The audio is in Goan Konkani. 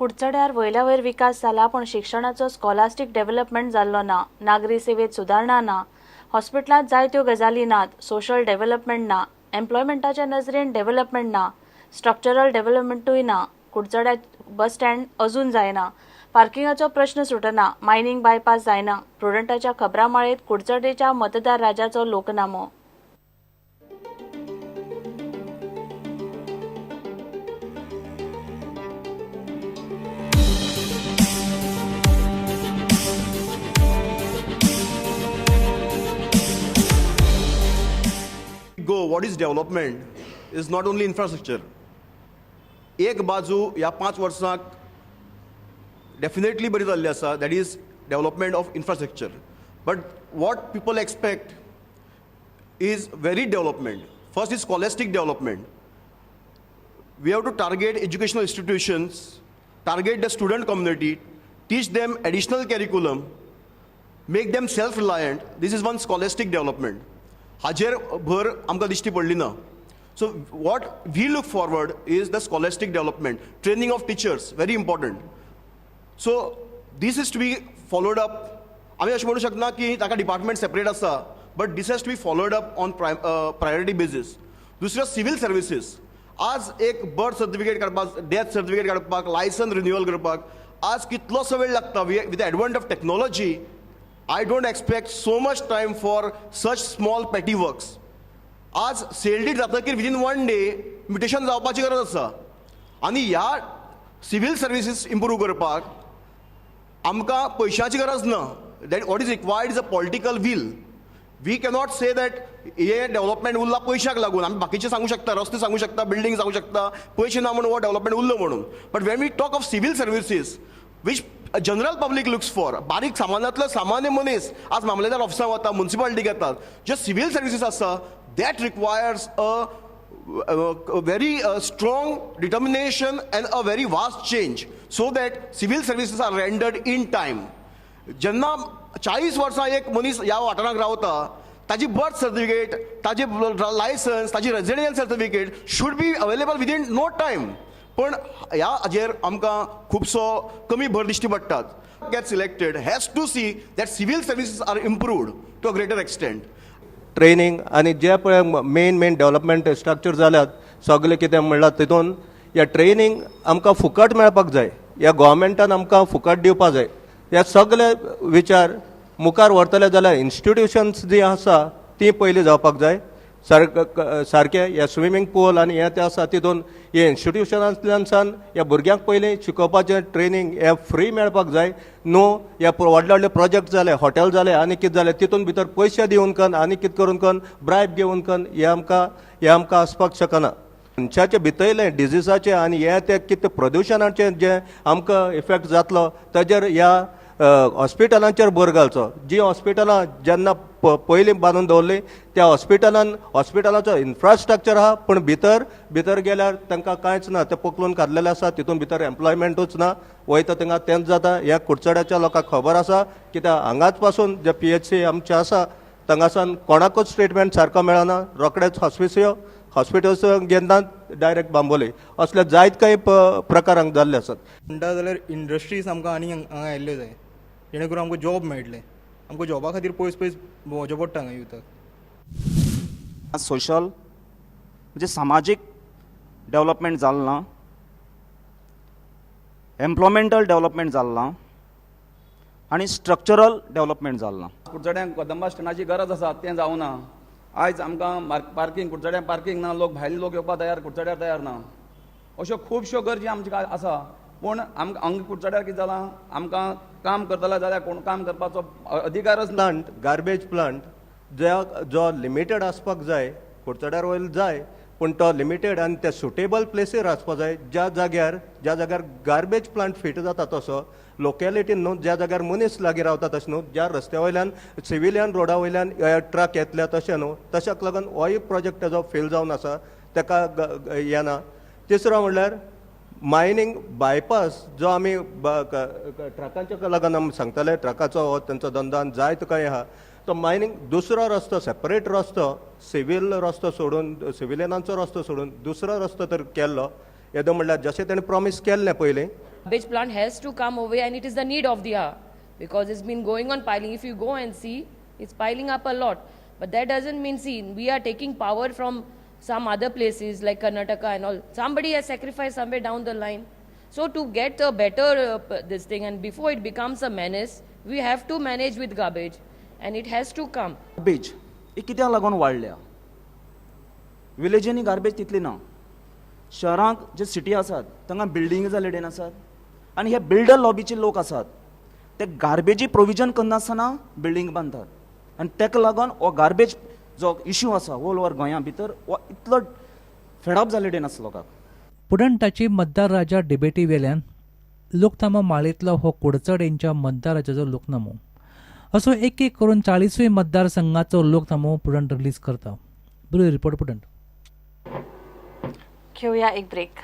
कुडचड्यार वयल्या वयर विकास जाला, पूण शिक्षणाचो स्कॉलास्टीक डेव्हलपमेंट जाल्लो ना. नागरी सेवेत सुदारणा ना. हॉस्पिटलांत जायत्यो गजाली नात. सोशल डेव्हलपमेंट ना. एम्प्लॉयमेंटाच्या नजरेन डेव्हलपमेंट ना. स्ट्रक्चरल डेव्हलपमेंटूय ना. कुडचड्यार बस स्टँड अजून जायना. पार्किंगाचो प्रश्न सुटना. मायनिंग बायपास जायना. प्रुडंटाच्या खबरां माळेत कुडचडेच्या मतदार राजाचो लोकनामो. Go, what is development is not only infrastructure. एक बाजू ह्या 5 वर्सांक डेफिनेटली बरी जाल्ली आसा, that is development of infrastructure. But what people expect is very development. First is scholastic development. We have to target educational institutions, target the student community, teach them additional curriculum, make them self reliant. This is one scholastic development. हाजेर भर आमकां दिश्टी पडली ना. So what we look forward is the scholastic development, training of teachers, very important. So this is to be followed up. आमी अशें म्हणू शकना की ताका डिपार्टमेंट सेपरेट आसा, but this has to be followed up on priority basis. दुसरें सिवील सर्विसीस. आज एक बर्थ सर्टिफिकेट काडपाक, डेथ सर्टिफिकेट काडपाक, लायसन रिन्युअल करपाक आज कितलोसो वेळ लागता. With the advent of technology, I don't expect so much time for such small petty works. आज सेल डीड जातकीर विदीन 1 डे म्युटेशन जावपाची गरज आसा. आनी ह्या सिवील सर्विसीस इम्प्रूव करपाक आमकां पयशांची गरज ना. That what is required is a political will. We cannot say that हे डेव्हलपमेंट उरला पयशाक लागून. आमी बाकीचे सांगू शकता, रस्ते सांगू शकता, बिल्डींग सांगू शकता, पयशे ना म्हणून हो डेव्हलपमेंट उरलो म्हणून. But when we talk of civil services which general public looks for, बारीक सामान्यांतलो सामान्य मनीस आज मामलेदार ऑफिसांत वता, मुन्सिपालिटीक येतात, जे सिवील सर्विसीस आसा that requires a very strong determination and a very vast change so that civil services are rendered in time. जेन्ना 40 वर्सां एक मनीस ह्या वाठारांत रावता, ताजी बर्थ सर्टिफिकेट, ताजी लायसन्स, ताजी residential certificate should be available within no time. पण ह्या हाजेर आमकां खुबसो कमी भर दिश्टी पडटात. Get selected has to see that civil services are improved to a greater extent. Training आनी जे पळय मेन मेन डेव्हलपमेंट स्ट्रक्चर जाल्यात सगळें कितें म्हणलां तितून ह्या ट्रेनींग आमकां फुकट मेळपाक जाय, ह्या गोवोरमेंटान आमकां फुकट दिवपाक जाय. ह्या सगळे विचार मुखार व्हरतले जाल्यार इन्स्टिट्युशन्स जी आसा ती पयलीं जावपाक जाय. सारकें ह्या स्विमींग पूल आनी हें तें आसा तितून हे इन्स्टिट्युशनांतल्यान सान ह्या भुरग्यांक पयलीं शिकोवपाचें ट्रेनींग हें फ्री मेळपाक जाय न्हू. ह्या व्हडले व्हडले प्रोजेक्ट जाले, हॉटेल जाले आनी कितें जालें तितून भितर पयशे दिवन कन आनी कितें करून कन ब्रायब घेवन कन हें आमकां आसपाक शकना. मनशाचे भितरलें डिजीजाचें आनी हें तें कितें प्रदुशणाचें जें आमकां इफेक्ट जातलो ताजेर ह्या हॉस्पिटलांचेर भर घालचो. जी हॉस्पिटलां जेन्ना पयलीं बांदून दवरलीं त्या हॉस्पिटलान हॉस्पिटलाचो इन्फ्रास्ट्रक्चर आहा, पूण भितर भितर गेल्यार तांकां कांयच ना, ते पोखलून काडलेले आसा, तितून भितर एम्प्लॉयमेंटूच ना, वयता थिंगा तेंच जाता. ह्या कुडचड्याच्या लोकांक खबर आसा कित्याक हांगाच पासून जे PHC आमचे आसा थांगासान कोणाकूच ट्रिटमेंट सारको मेळना, रोखडेच हॉस्पिटल्स घेनात, डायरेक्ट बांबोली. असले जायत कांय प्रकार हांगा जाल्ले आसात. म्हणटा जाल्यार इंडस्ट्रीज आमकां आनी हांगा आयिल्ल्यो जाय, जेणे करून आमकां जॉब मेळटले. आमकां जॉबा खातीर पयस पयस भोंवचें पडटा हांगा युथाक. सोशल म्हणजे सामाजीक डेव्हलपमेंट जालें ना, एम्प्लॉयमेंटल डेव्हलपमेंट जालें ना आनी स्ट्रक्चरल डेव्हलपमेंट जालें ना. कुडचड्यांक कदंबा स्टँडाची गरज आसा, तें जावना. आयज आमकां पार्किंग, कुडचड्यांक पार्किंग ना, लोक भायले लोक येवपाक तयार, कुडचड्यार तयार ना. अश्यो खुबश्यो गरजी आमच्यो आसा, पूण आमकां हांगा कुडचड्यार कितें जालां, आमकां काम करतले जाल्यार कोण काम करपाचो अधिकारच ना. प्लांट, गार्बेज प्लांट जो लिमिटेड आसपाक जाय, कुडचड्यार वयल जाय, पूण तो लिमिटेड आनी ते सुटेबल प्लेसीर आसपाक जाय. ज्या जाग्यार गार्बेज प्लांट फिट जाता तसो लोकेलिटीन न्हू, ज्या जाग्यार मनीस लागीं रावता तशें न्हू, ज्या रस्त्या वयल्यान सिविलियन रोडा वयल्यान ट्रक येतले तशें न्हू, तशाक लागून होय प्रोजेक्ट तेजो फेल जावन आसा, ताका येना. तिसरो म्हणल्यार मायनींग बायपास जो आमी ट्रकांच्या लागून आमी सांगताले, ट्रकाचो हो तेंचो धंदो आनी जायतो कांय आहा, तो मायनींग दुसरो रस्तो सेपरेट रस्तो सिवील रस्तो सोडून, सिविलियनांचो रस्तो सोडून दुसरो रस्तो तर केल्लो. येदो म्हणल्यार जशें तेणें प्रॉमीस केल्लें पयलीं Garbage plant has to come over and it is the need of the hour because it's been going on piling. If you go and see, it's piling up a lot. But that doesn't mean, see, we are taking power from some other places like Karnataka and all. Somebody has sacrificed somewhere down the line. So to get a better this thing, and before it becomes a menace, we have to manage with garbage and it has to come. Garbage ही कित्याक लागून वाडल्या? विलेजींनी गार्बेज तितली ना. शहरांक जे सिटी आसात तांकां बिल्डींग जाल्ले आसात आनी हे बिल्डर लॉबीचे लोक आसात ते गार्बेजी प्रोविजन करनासतना बिल्डींग बांदतात आनी ताका लागून हो गार्बेज जो इश्यू आसा ऑल ओवर गोंया भितर हो इतलो फेडअप जाल्ले आसा लोकांक. पुडंटाची मतदार राजा डिबेटी वेल्यान लोकनामो माळेंतलो हो कुडचडेंच्या मतदाराजाचो लोकनामो असो एक एक करून 40वी मतदारसंघाचो लोकनामो पुडंट रिलीज करता. Bureau report, Prudent. घेऊया एक ब्रेक.